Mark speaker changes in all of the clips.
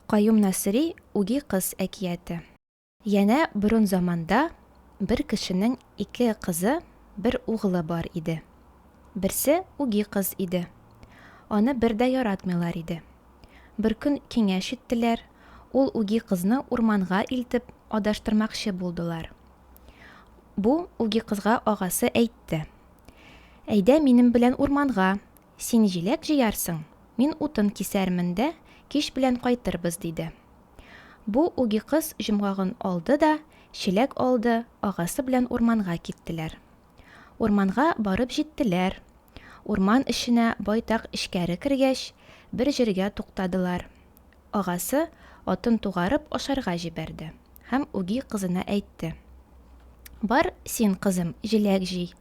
Speaker 1: Каюм Насыйри Үги кыз әкияте. Янә борын заманда бер кешенең ике кызы, бер угылы бар иде. Берсе үги кыз иде. Аны бер дә яратмыйлар иде. Беркөн киңәш иттеләр, ул үги кызны урманга илтеп адаштырмакчы булдылар. Бу үги кызга агасы әйтте. Әйдә минем белән урманга, Син җиләк җыярсың, мин утын кисәрмен дә, кич белән кайтырбыз, диде. Бу үги кыз җомгагын алды да, чиләк алды, агасы белән урманга киттеләр. Урманга барып җиттеләр. Урман эченә байтак эчкәре кергәч, бер җиргә туктадылар. Агасы атын тугарып ашарга җибәрде һәм үги кызына әйтте. Бар син, кызым, җиләк җый.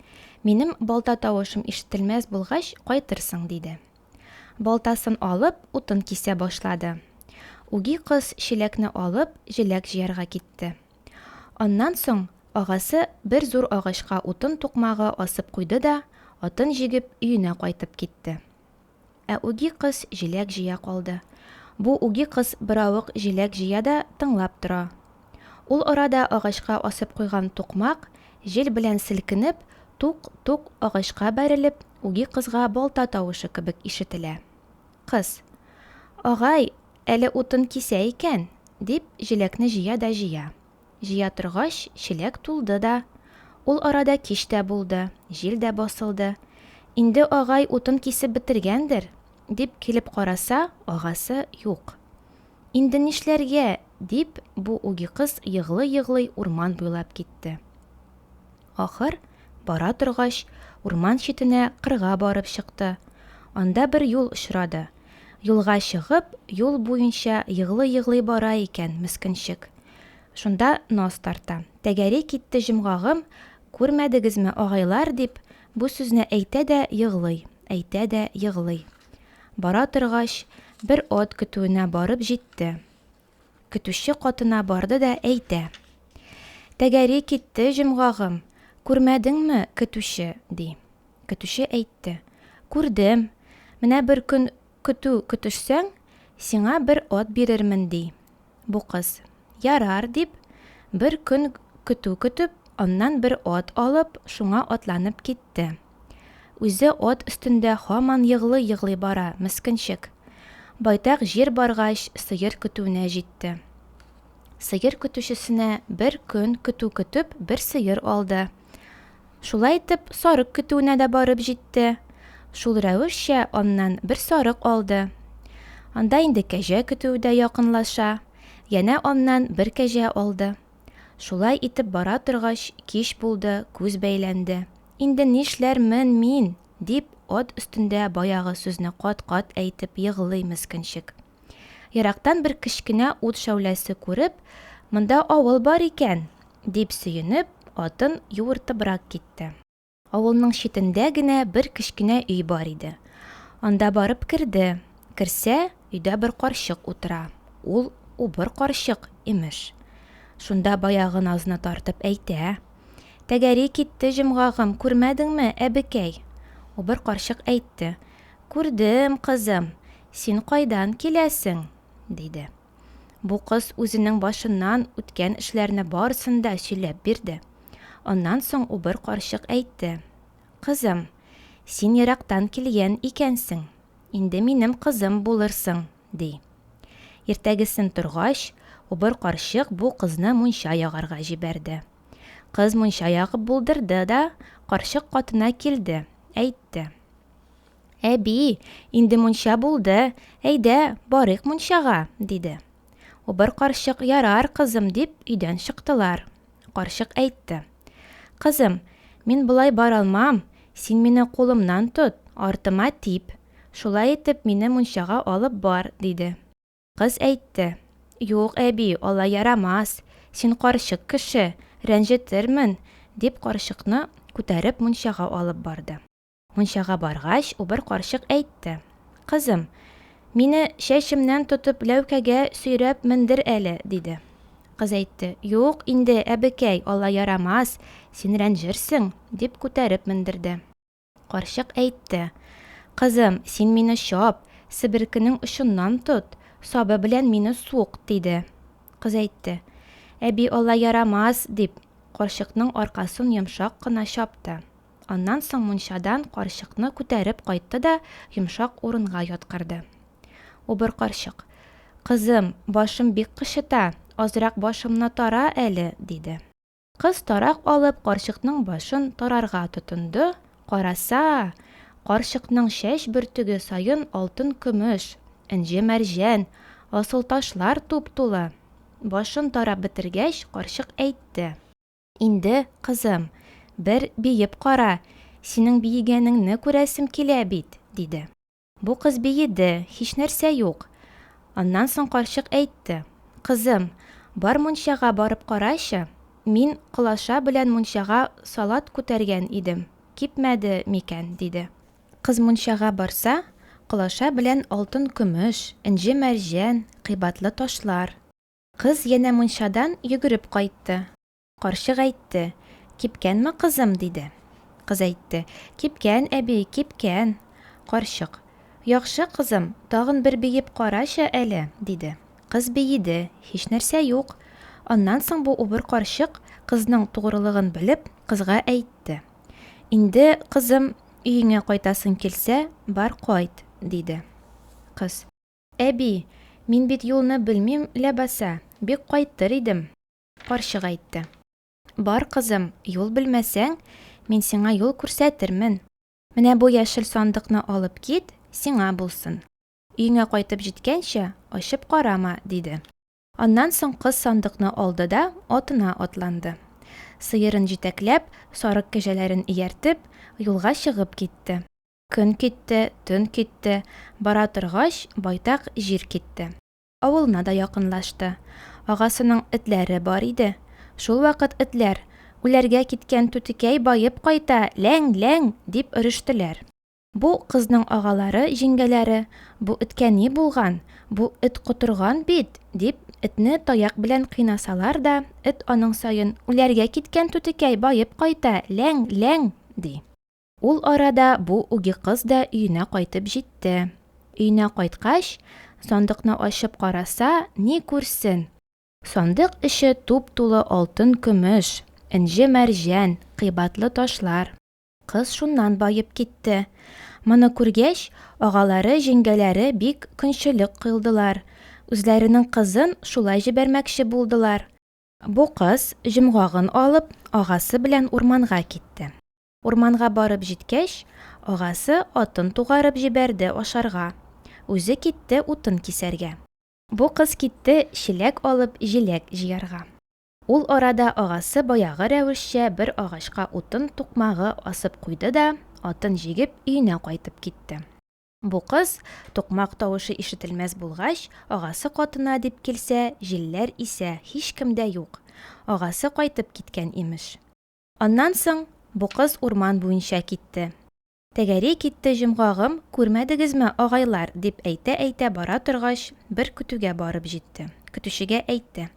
Speaker 1: Минем балта тавышым ишетелмәс булгач, кайтырсың, диде. Балтасын алып, утын кисә башлады. Үги кыз чиләкне алып, җиләк җыярга китте. Аннан соң агасы бер зур агачка утын тукмагы асып куйды да, атын җигеп, өенә кайтып китте. Ә үги кыз җиләк җыя калды. Бу үги кыз беравык җиләк җыя да тыңлап тора. Ул арада агачка асып куйган тукмак, җил белән селкенеп, тук-тук агачка бәрелеп, үги кызга балта тавышы кебек ишетелә. Кыз, Агай, әле утын кисә икән, дип, җиләкне җыя да җыя. Җыя торгач, чиләк тулды да. Ул арада кич тә булды, җил дә басылды. Инде агай утын кисеп бетергәндер, дип килеп караса, агасы юк. Инде нишләргә, дип, бу үги кыз егълый-егълый урман буйлап китте. Ахыр, бара торгач, урман читенә кырга барып чыкты. Анда бер юл очрады. Юлга чыгып, юл буенча егълый-егълый бара икән, мескенчек. Шунда наз тарта. Тәгәри китте җомгагым, күрмәдегезме, агайлар, дип, бу сүзне әйтә дә егълый, әйтә дә егълый. Бара торгач, бер ат көтүенә барып җитте. Көтүче катына барды да әйтә. Тәгәри китте җомгагым, күрмәдеңме, көтүче? ди. Көтүче әйтте. Күрдем. Менә бер көн көтү көтешсәң, сиңа бер ат бирермен, ди. Бу кыз, Ярар, дип, бер көн көтү көтеп, аннан бер ат алып, шуңа атланып китте. Үзе ат өстендә һаман егълый-егълый бара, мескенчек. Байтак җир баргач, сыер көтүенә җитте. Сыер көтүчесенә бер көн көтү көтеп, бер сыер алды. Шулай итеп, сарык көтүенә дә барып җитте. Шул рәвешчә аннан бер сарык алды. Анда инде кәҗә көтүе дә якынлаша. Янә аннан бер кәҗә алды. Шулай итеп бара торгач, кич булды, күз бәйләнде. Инде нишләрмен мин? дип, ат өстендә баягы сүзне кат-кат әйтеп егълый мескенчек. Ерактан бер кечкенә ут шәүләсе күреп, монда авыл бар икән, дип сөенеп, атын юыртыбрак китте. Авылның читендә генә бер кечкенә өй бар иде. Анда барып керде. Керсә, өйдә бер карчык утыра. Ул убыр карчык, имеш. Шунда баягы назны тартып әйтә. Тәгәри китте җомгагым, күрмәдеңме, әбекәй? Убыр карчык әйтте. Күрдем, кызым, син кайдан киләсең? диде. Бу кыз үзенең башыннан үткән эшләрне барысын да сөйләп бирде. Аннан соң убыр карчык әйтте. Кызым, син ерактан килгән икәнсең, инде минем кызым булырсың, ди. Иртәгесен торгач, убыр карчык бу кызны мунча ягарга җибәрде. Кыз мунча ягып булдырды да, карчык катына килде, әйтте. Әби, инде мунча булды, әйдә, барыйк мунчага, диде. Убыр карчык, ярар, кызым, дип, өйдән чыктылар. Карчык әйтте. Кызым, мин болай баралмам, син мине кулымнан тот, артыма тип. Шулай итеп, мине мунчага алып бар, диде. Кыз әйтте. Юк, әби, алай ярамас, син карчык кеше, рәнҗетермен, дип карчыкны күтәреп мунчага алып барды. Мунчага баргач, убыр карчык әйтте. Кызым, мине чәчемнән тотып ләүкәгә сөйрәп мендер әле, диде. Кыз әйтте, Юк инде, әбекәй, алай ярамас, син рәнҗерсең, дип күтәреп мендерде. Карчык әйтте, Кызым, син мине чап, себеркенең очыннан тот, сабы белән мине сук, диде. Кыз әйтте. Әби, алай ярамас, дип, карчыкның аркасын йомшак кына чапты. Аннан соң мунчадан карчыкны күтәреп кайтты да йомшак урынга яткырды. Убыр карчык, Кызым, башым бик кычыта, азрак башымны тара әле, диде. Кыз тарак алып карчыкның башын тарарга тотынды, караса, карчыкның чәч бөртеге саен алтын-көмеш, энҗе-мәрҗән, асылташлар туп-тулы. Башын тарап бетергәч, карчык әйтте. Инде, кызым, бер биеп кара, синең биегәнеңне күрәсем килә бит, диде. Бу кыз биеде, һичнәрсә юк. Аннан соң карчык әйтте, Кызым, бар мунчага барып карачы, мин колаша белән мунчага салат күтәргән идем, кипмәде микән, диде. Кыз мунчага барса, колаша белән алтын-көмеш, энҗе-мәрҗән, кыйбатлы ташлар. Кыз янә мунчадан йөгереп кайтты. Карчык әйтте, Кипкәнме, кызым? диде. Кыз әйтте, Кипкән, әби, кипкән. Карчык, Яхшы, кызым, тагын бер биеп карачы әле, диде. Кыз биеде, һичнәрсә юк. Аннан соң бу убыр карчык, кызның тугрылыгын белеп, кызга әйтте, Инде, кызым, өеңә кайтасың килсә, бар кайт, диде. Кыз, Әби, мин бит юлны белмим ләбаса, бик кайтыр идем. Карчык әйтте. Бар, кызым, юл белмәсәң, мин сиңа юл күрсәтермен. Менә бу яшел сандыкны алып кит, сиңа булсын. Өеңә кайтып җиткәнче, ачып карама, диде. Аннан соң кыз сандыкны алды да атына атланды. Сыерын җитәкләп, сарык-кәҗәләрен ияртеп, юлга чыгып китте. Көн китте, төн китте, бара торгач, байтак җир китте. Авылына да якынлашты. Агасының этләре бар иде. Шулвакыт этләр, Үләргә киткән түтекәй баеп кайта, ләң, ләң! дип өрештеләр. Бу кызның агалары, җиңгәләре, Бу эткә ни булган? Бу эт котырган бит! дип, этне таяк белән кыйнасалар да, эт аның саен, Үләргә киткән түтекәй баеп кайта, ләң, ләң! ди. Ул арада бу үги кыз да өенә кайтып җитте. Өенә кайткач, сандыкны ачып караса, ни күрсен! Сандык эче туп-тулы алтын-көмеш, энҗе-мәрҗән, кыйбатлы ташлар. Кыз шуннан баеп китте. Моны күргәч, агалары, җиңгәләре бик көнчелек кыйлдылар. Үзләренең кызын шулай җибәрмәкче булдылар. Бу кыз, җомгагын алып, агасы белән урманга китте. Урманга барып җиткәч, агасы атын тугарып җибәрде ашарга, үзе китте утын кисәргә. Бу кыз китте чиләк алып җиләк җыярга. Ул арада агасы баягы рәвешчә бер агачка утын тукмагы асып куйды да, атын җигеп, өенә кайтып китте. Бу кыз, тукмак тавышы ишетелмәс булгач, агасы катына дип килсә, җилләр исә, һичкем дә юк. Агасы кайтып киткән, имеш. Аннан соң бу кыз урман буенча китте. Тәгәри китте җомгагым, күрмәдегезме, агайлар, дип әйтә-әйтә бара торгач, бер көтүгә барып җитте. Көтүчегә әйтте.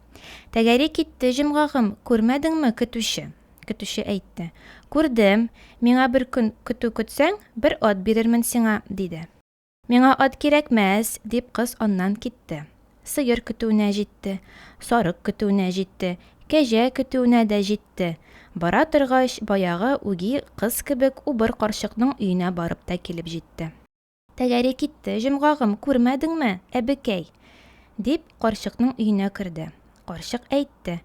Speaker 1: Тәгәри китте җомгагым, күрмәдеңме, көтүче? Көтүче әйтте. Күрдем, миңа бер көн көтү көтсәң, бер ат бирермен сиңа, диде. Миңа ат кирәкмәс, дип кыз аннан китте. Сыер көтүенә җитте, сарык көтүенә җитте, кәҗә көтүенә дә җитте. Бара торгач, баягы үги кыз кебек убыр карчыкның өенә барып та килеп җитте. Тәгәри китте, җомгагым, күрмәдеңме, әбекәй? дип, карчыкның өенә керде. Карчык әйтте,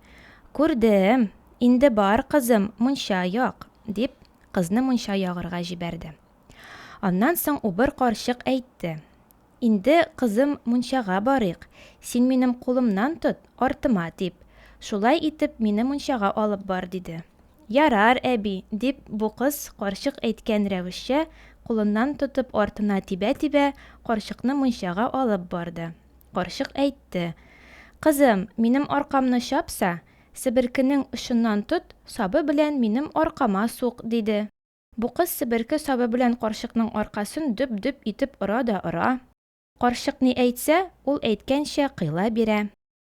Speaker 1: Күрдем, инде бар, кызым, мунча як, дип, кызны мунча ягырга җибәрде. Аннан соң убыр карчык әйтте, Инде, кызым, мунчага барыйк, син минем кулымнан тот, артыма тип, шулай итеп мине мунчага алып бар, диде. Ярар, әби, дип, бу кыз, карчык әйткән рәвешчә, кулыннан тотып артына тибә-тибә, карчыкны мунчага алып барды. Карчык әйтте, Кызым, минем аркамны чапса, себеркенең очыннан тот, сабы белән минем аркама сук, диде. Бу кыз себерке сабы белән карчыкның аркасын дөп-дөп итеп ора да ора. Карчык ни әйтсә, ул әйткәнчә кыйла бирә.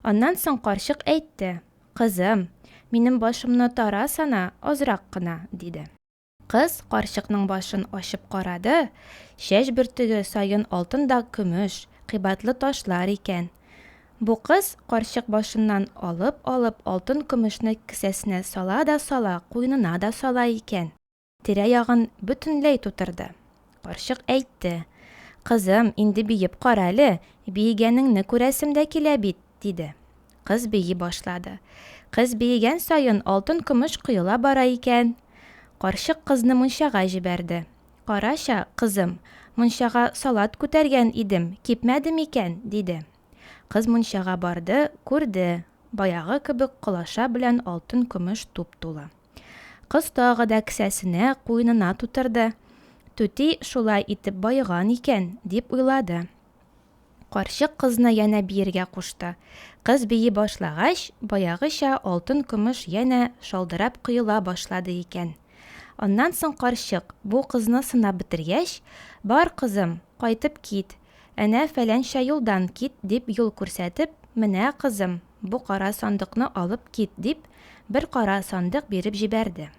Speaker 1: Аннан соң карчык әйтте, Кызым, минем башымны тарасана азрак кына, диде. Кыз карчыкның башын ачып карады, чәч бөртеге саен алтын да көмеш, Кыйбатлы ташлар икән. Бу кыз, карчык башыннан алып-алып, алтын-көмешне кесәсенә сала да сала, куенына да сала икән. Тирә-ягын бөтенләй тутырды. Карчык әйтте, Кызым, инде биеп кара әле, биегәнеңне күрәсем дә килә бит, диде. Кыз бии башлады. Кыз биегән саен алтын-көмеш коела бара икән. Карчык кызны мунчага җибәрде. Карача, кызым, мунчага салат күтәргән идем, кипмәде микән? диде. Кыз мунчага барды, күрде, баягы кебек колаша белән алтын-көмеш туп-тулы. Кыз тагы да кесәсенә, куенына тутырды. Түти шулай итеп баеган икән, дип уйлады. Карчык кызны янә биергә кушты. Кыз бии башлагач, баягыча алтын-көмеш янә шалдырап коела башлады икән. Аннан соң карчык, бу кызны сынап бетергәч, Бар, кызым, кайтып кит, әнә фәләнчә юлдан кит, дип юл күрсәтеп, Менә, кызым, бу кара сандыкны алып кит, дип, бер кара сандык биреп җибәрде.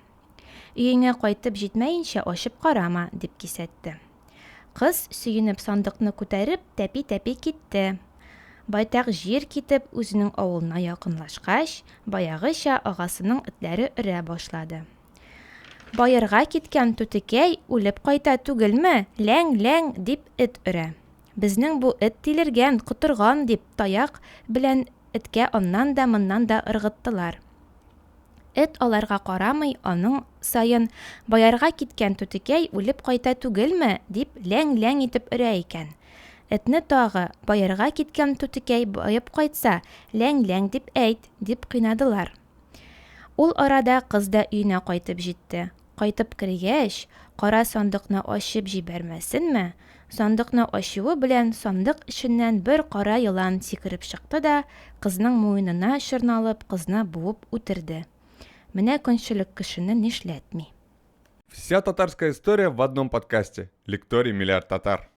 Speaker 1: Өеңә кайтып җитмәенчә ачып карама, дип кисәтте. Кыз, сөенеп, сандыкны күтәреп, тәпи-тәпи китте. Байтак җир китеп, үзенең авылына якынлашкач, баягыча агасының этләре өрә башлады. Баерга киткән түтекәй үлеп кайта түгелме, ләң-ләң, дип эт өрә. Безнең бу эт тилергән, котырган, дип таяк белән эткә аннан да, моннан да ыргыттылар. Эт аларга карамый, аның саен, Баярга киткән түтекәй үлеп кайта түгелме? дип ләң-ләң итеп өрә икән. Этне тагы, Баерга киткән түтекәй баеп кайтса, ләң-ләң дип әйт, дип кыйнадылар. Ул арада кыз да өенә кайтып җитте. Кайтып кергәч, кара сандыкны ачып җибәрмәсенме, сандыкны ачуы белән сандык эченнән бер кара елан сикереп чыкты да, кызның муенына чорналып, кызны буып үтерде. Менә көнчелек кешене нишләтми.
Speaker 2: Вся татарская история в одном подкасте. Лекторий Миллиард Татар.